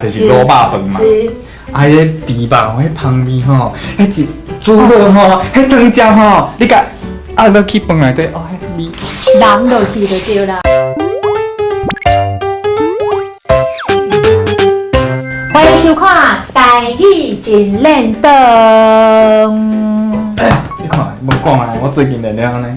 就是滷肉飯嘛。啊，彼個豬肉彼芳味吼，彼一煮好吼，彼湯汁吼，你共壓落去飯內底，哦，彼味。人落去就對啦。歡迎收看《台語真練堂》。你看，無講啊，我最近練了按呢，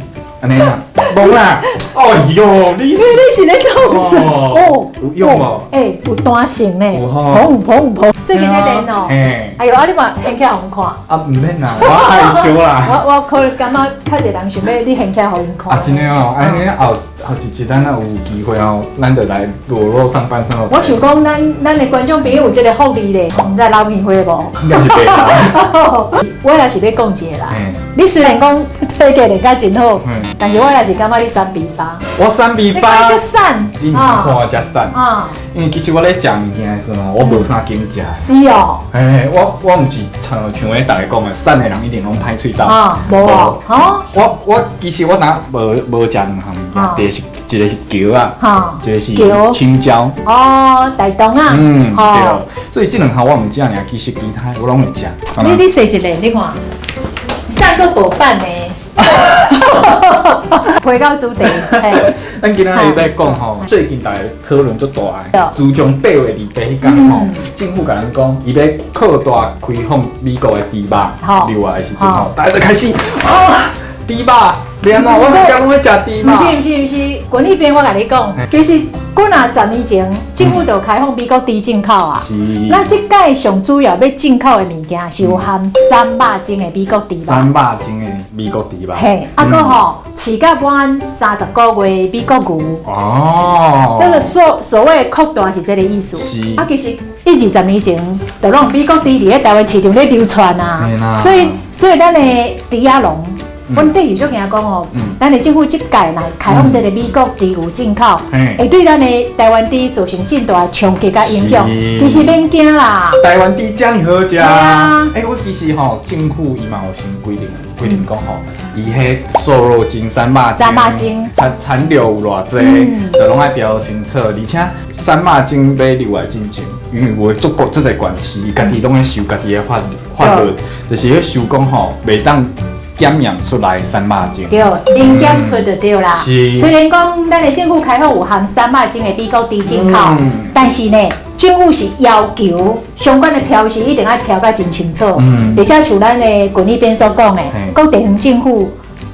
按呢啦，無啦。哎喲，你你是咧創啥？哦，有用無？欸，有彈性呢。有吼。砰砰砰！最近咧練哦。嘿。哎喲，啊你嘛掀起來予阮看。啊，毋免啦，我害羞啦。我可能感覺較濟人想欲你掀起來予𪜶看。啊，真的哦，按呢後後一集咱若有機會哦，咱就來裸露上半身哦。我想講，咱的觀眾朋友有這個福利咧，毋知流鼻血無？應該是袂啦。我也是欲講一個啦。你雖然講體格練甲真好，但是我也是感覺你瘦比吧。我瘦比吧。你遮瘦。你毋通看我遮瘦。因為其實我咧食物件的時陣，我無啥緊食。是哦。嘿，我毋是像咧逐个講的，瘦的人一定攏歹喙斗。啊，無哦。我其實我若無食兩項物件，一個是蕎仔，一個是青椒。哦，大腸啊。嗯，對。所以這兩項我毋食爾，其實其他我攏會食。你踅一下，你看，瘦閣無版的。回到主題，咱今仔日欲講吼，最近大家討論足大的，自從8月28彼工吼，政府共咱講，伊欲擴大開放美國的豬肉入來的時陣吼，大家就開始啊，豬肉，欲按怎？我逐工攏欲食豬肉。毋是毋是毋是，滾一邊我共你講，其實幾若十年前，政府就開放美國豬進口啊。那這擺上主要欲進口的物件是有含瘦肉精的美國豬肉。瘦肉精的美國豬肉。嘿，啊，閣吼，飼甲滿30個月美國牛。哦。這個所謂擴大是這個意思。啊，其實一二十年前，就攏美國豬佇咧台灣市場咧流竄啊。所以咱的豬仔農。阮等於足驚講哦，咱的政府這屆來開放這個美國豬牛進口，會對咱的台灣豬造成真大的衝擊佮影響。其實免驚啦。台灣豬遮爾好食。欸，我其實吼，政府伊嘛有先規定，規定講吼，伊彼瘦肉精、瘦肉瘦肉精殘留有偌濟，就攏愛標清楚。而且瘦肉精欲入來進前，因為有足國足濟縣市，伊家己攏咧修家己的法律，就是咧修講吼，袂當檢驗出來瘦肉精，對，零檢出就對啦。是。雖然講咱的政府開放有含瘦肉精的美國豬進口，但是呢，政府是要求相關的標示一定愛標甲真清楚。而且像咱的群裡邊所講的，各地方政府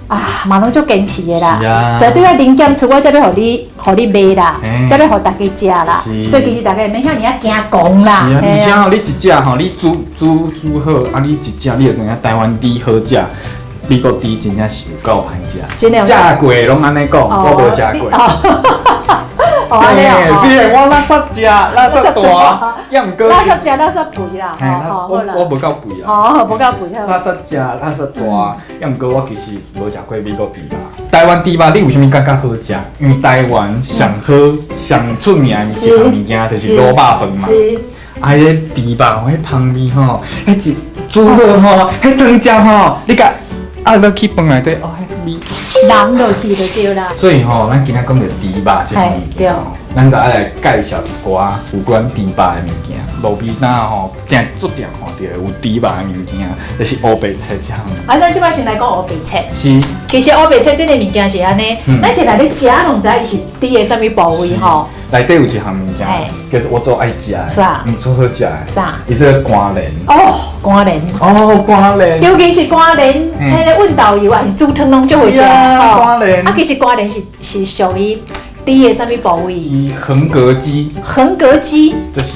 啊，嘛攏足堅持的啦。絕對愛零檢出，我才欲予你賣啦，才欲予大家食啦。所以其實大家袂免遐爾仔驚狂啦。是啊，而且吼，你一食吼，你煮好，啊，你一食你就知影台灣豬好食。美國豬真正是有夠歹食，食過攏按呢講，我無食過。哦，按呢哦。雖然我垃圾食，垃圾大，也毋過。垃圾食，垃圾肥啦。我無夠肥啦。哦，無夠肥。垃圾食，垃圾大，也毋過我其實無食過美國豬肉。台灣豬肉你為啥物感覺好食？因為台灣上好、上出名的一項物件就是滷肉飯嘛。啊，彼個豬肉彼芳味吼，彼一煮好吼，彼湯汁吼，你共壓落去飯內底，哦，彼味。人落去就對啦。所以吼，咱今仔講著豬肉這個物件，咱就愛來介紹一寡有關豬肉的物件。路邊攤吼，定注定看著有豬肉的物件，就是烏白切這項。啊，咱這擺先來講烏白切。是。其實烏白切這個物件是按呢，咱定定咧食，攏毋知伊是豬的啥物部位吼。內底有一項物件，叫做我足愛食的，啥？毋足好食的。啥？伊這個肝鐮。哦，肝鐮。哦，肝鐮。尤其是肝鐮，彼個溫豆油還是煮湯攏足好食。肝鐮。啊，其實肝鐮是屬於豬的啥物部位？伊橫膈肌。橫膈肌。就是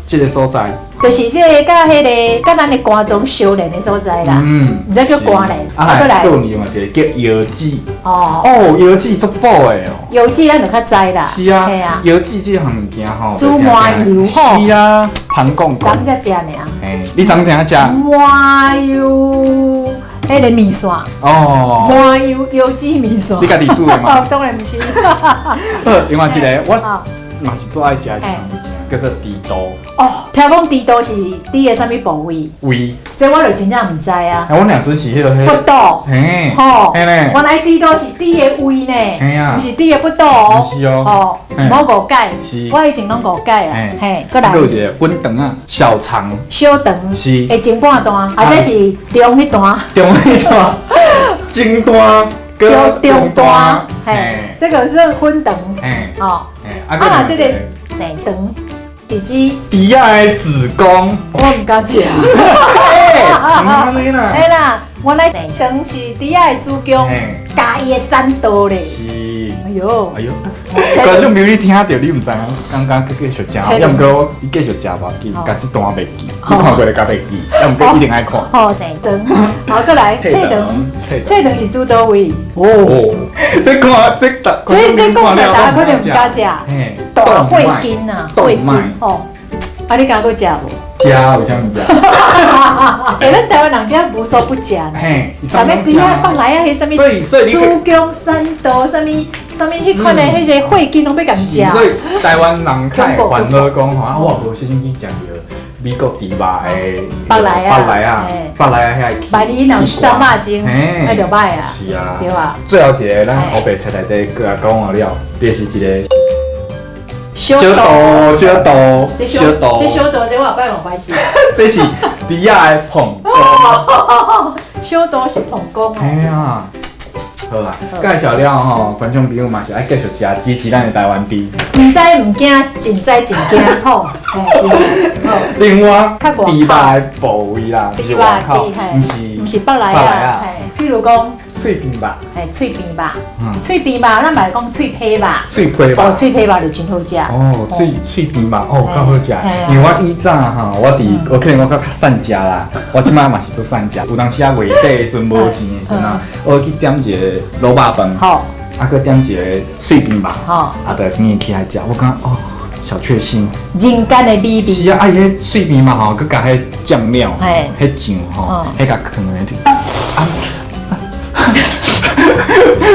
這個所在。就是這個佮彼個佮咱的肝臟相連的所在啦。毋知叫肝鐮。啊，來，閣有另外一個叫腰子。哦。哦，腰子足補的哦。腰子咱就較知啦。是啊。腰子這項物件吼。煮麻油吼。是啊。芳講。昨昏才食爾。嘿，你昨昏才食？麻油彼个麵線。哦。麻油腰子麵線。你家己煮的嗎？當然毋是。好，另外一個我嘛是足愛食的一項物件。叫做豬肚。哦，聽講豬肚是豬的啥物部位？胃。這我就真正毋知啊。啊，阮兩陣是彼個彼。腹肚。嘿。吼。嘿呢。原來豬肚是豬的胃呢。嘿啊。毋是豬的腹肚哦。毋是哦。哦，毋好誤解。是。我以前攏誤解啊。嘿。閣來。閣有一個粉腸啊，小腸。小腸。是。的前半段，啊，這是中彼段。中彼段。前段。中段。嘿。這個是粉腸。嘿。哦。啊，啊，這個內腸是指豬仔的子宮。我毋敢食。欸，毋按呢啦。嘿啦，原來內腸是豬仔的子宮，佮伊的產道咧。是。哎喲。哎喲。觀眾朋友，你聽著你毋知影，剛剛閣繼續食，抑毋過你繼續食無要緊，共這段袂記，你看過就共袂記，抑毋過一定愛看。好，內腸。好，閣來，脆腸。脆腸是指佗位？哦。這看這這講出來，大家可能毋敢食。大血筋啊，血筋哦。啊，你敢閣食無？食，為啥毋食？欸，咱台灣人真無所不食。嘿，啥物豬仔腹內啊，彼啥物子宮產道，啥物啥物彼款的，彼個血筋攏欲共食。所以台灣人較會煩惱講吼，啊，我無時陣去食著美國豬肉的腹內啊，腹內啊，腹內啊遐萬一若有瘦肉精，彼就歹啊。是啊，對啊。最後一個，咱烏白切內底閣來講完了，就是一個。小肚，小肚，小肚，這小肚，這我後擺嘛歹食。這是豬仔的膀胱。小肚是膀胱哦。嘿啊，好啦，介紹了吼，觀眾朋友嘛是愛繼續食，支持咱的台灣豬。毋知毋驚，真知真驚吼。好。另外，豬肉的部位啦，毋是外口，毋是毋是腹內啊。譬如講。喙邊肉，嘿，喙邊肉，喙邊肉，咱嘛會講喙皮肉，喙皮肉，哦，喙皮肉就真好食。哦，喙邊肉，哦，較好食。因為我以早吼，我佇我可能我較較散食啦，我這擺嘛是做散食。有當時啊月底的時陣無錢的時陣啊，我去點一個滷肉飯，啊，閣點一個喙邊肉，啊，就邊起來食。我感覺哦，小確幸，人間的美味。是啊，啊，伊彼喙邊肉吼，閣共彼醬料，彼醬吼，彼共囥的。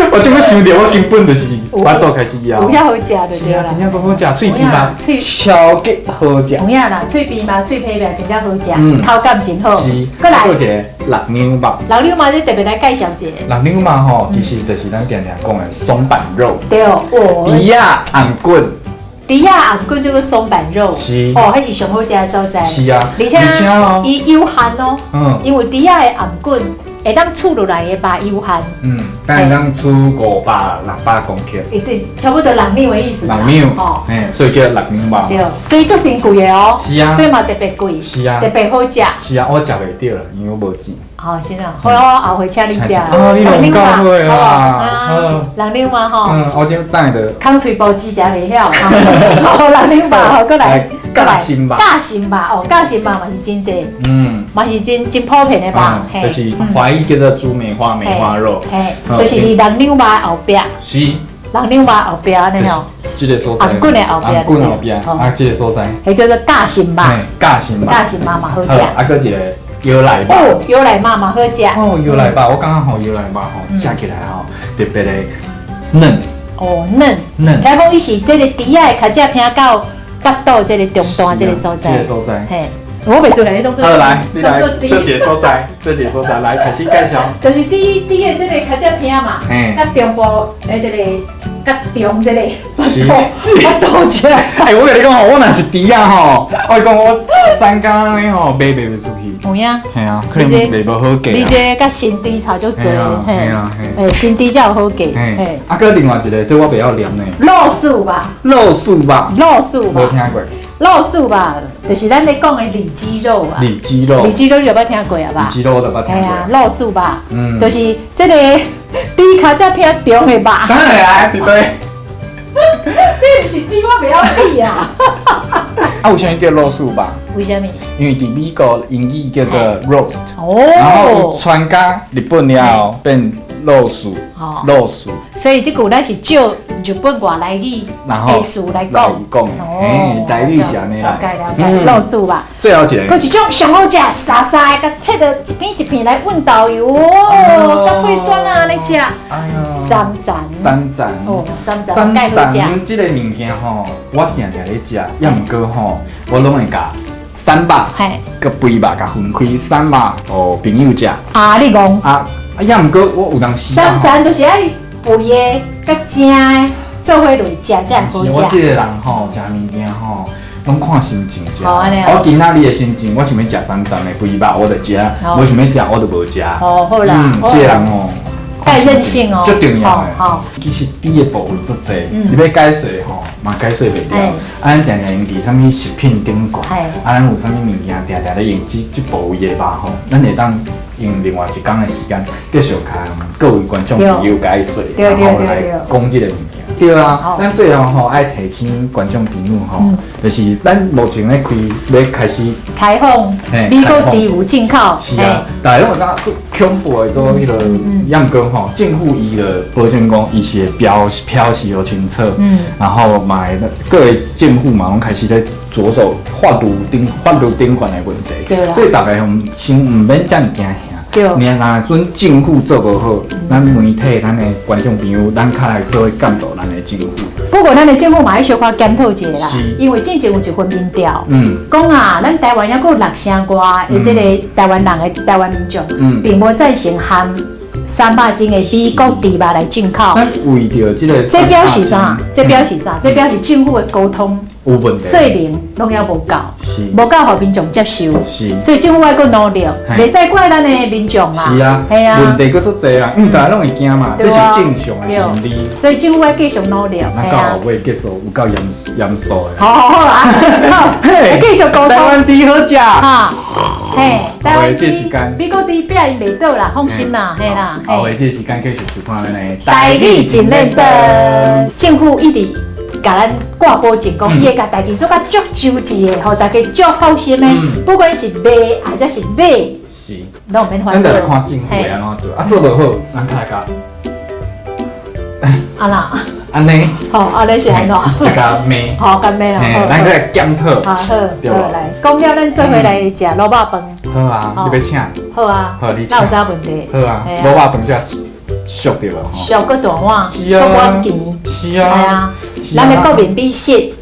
我這擺想著，我根本就是腹肚開始枵。有遐好食就對啦。真正足好食，喙邊肉超級好食。有影啦，喙邊肉、喙皮肉真正好食，口感真好。是。閣來閣有一個六兩肉。六兩肉，你特別來介紹一下。六兩肉吼，其實就是咱定定講的松板肉。對哦。豬仔頷骨。豬仔頷骨這個松板肉。是。哦，彼是上好食的所在。是啊。而且伊有限哦。因為豬仔的頷骨。會當取落來的肉有限。嗯，會當取500、600公克。欸，對，差不多六兩的意思。六兩，哦，嘿，所以叫六兩肉。對，所以足珍貴的哦。是啊。所以嘛特別貴。是啊。特別好食。是啊，我食袂著啦，因為我無錢。哦，是啊，好啦，我後回請你食。哦，你攏夠好啦。六兩肉吼。嗯，我這等下就。空喙布子食袂曉。好，六兩肉好，閣來。夾心肉，夾心肉哦，夾心肉嘛是真濟，嘛是真真普遍的肉，就是華語叫做豬梅花梅花肉，嘿，就是佇六兩肉後壁，是六兩肉後壁按呢吼，這個所在，頷骨的後壁，頷骨後壁，啊，這個所在，彼叫做夾心肉，夾心肉，夾心肉嘛好食，啊，閣一個腰內肉，哦，腰內肉嘛好食，哦，腰內肉，我感覺吼腰內肉吼食起來吼特別的嫩，哦，嫩，嫩，聽講伊是這個豬仔的尻脊骿到腹肚這個中段這個所在，這個所在，嘿，我袂輸共你當做。好，來，你來，這一個所在，這一個所在，來開始介紹。就是豬豬的這個尻脊骿嘛，佮中部的這個，佮中這個，腹肚這。欸，我共你講吼，我若是豬仔吼，我講我三工按呢吼，賣袂出去。有影？嘿啊，可能賣無好價。你這佮新豬差足濟，嘿啊，嘿，新豬才有好價。嘿，啊，閣另外一個，這我袂曉念呢。肉素肉。肉素肉。肉素肉。無聽過。肉素肉，就是咱咧講的里脊肉啊。里脊肉。里脊肉你有捌聽過啊吧？里脊肉我都捌聽過。嘿啊，肉素肉，就是這個豬尻脊骿中的肉。當然啊，對對。你毋是豬，我袂曉比啊。啊，為啥物叫肉素肉？為啥物？因為佇美國英語叫做 roast，哦，然後傳到日本了後變老鼠，老鼠。所以這句咱是借日本外來語的詞來講。講，嘿，台語是按呢啦。了解了解，老鼠吧。最後一个。閣一種上好食，沙沙的，共切做一片一片來溫豆油，哦，佮配蒜仔按呢食。三層。三層。哦，三層。三層這個物件吼，我定定咧食，抑毋過吼，我攏會共瘦肉，佮肥肉共分開，瘦肉予朋友食。啊，你講。啊，抑毋過我有當時。三層就是愛肥的、佮正的做伙落食才會好食。我這個人吼，食物件吼，攏看心情食。我今仔日的心情，我想欲食三層的肥肉，我就食；無想欲食，我就無食。哦，好啦。嗯，這個人吼，帶任性哦。足重要的。其實豬的部分足濟，你欲解說吼，嘛解說袂了。啊，咱定定用佇啥物食品頂懸，啊，咱有啥物物件定定咧用這這部位的肉吼，咱會當用另外一工的時間繼續共各位觀眾朋友解說，然後來講這個物件。對啊，咱最後吼愛提醒觀眾朋友吼，就是咱目前咧開欲開始開放美國豬油進口。是啊，大家攏會感覺足恐怖的，做彼個，抑毋過吼，政府伊就保證講，伊是會標標示予清楚，然後嘛會各个政府嘛攏開始咧着手法律頂懸的問題，所以大家先毋免遮爾驚嚇。你若陣政府做無好，咱媒體、咱的觀眾朋友，咱較來做伙監督咱的政府。不過，咱的政府嘛愛小可檢討一下啦，因為之前有一份民調，講啊，咱台灣猶閣有六成外的這個台灣人的台灣民眾，並無贊成含300斤的美國豬肉來進口。咱為著這個，這表示啥？這表示啥？這表示政府的溝通。有問題，說明攏猶無夠，無夠予民眾接受，所以政府愛閣努力，袂使怪咱的民眾啊。是啊，係啊，問題閣足濟啊，因為大家攏會驚嘛，這是正常的心理。所以政府愛繼續努力。咱到後尾結束有夠嚴嚴肅的。好好好啊，好，繼續溝通。台灣豬好食。哈，嘿，台灣豬，美國豬壁伊袂倒啦，放心啦，嘿啦。後尾這時間繼續收看咱的台語真練轉，政府一直共咱掛保證，講伊會共代誌做甲足周至的，予大家足放心的。不管是賣抑者是買，是，攏毋免煩惱。咱就來看政府會按怎做，啊做無好，咱較來共。按怎？按呢？好，按呢是按怎？來共罵。好，共罵哦。咱閣來檢討。好，好，好來，講了，咱做伙來食滷肉飯。好啊，你欲請？好啊。好，你請。那有啥問題？好啊，滷肉飯才俗著無吼？俗閣大碗，閣滿錢。是啊。係啊，咱的國民美食。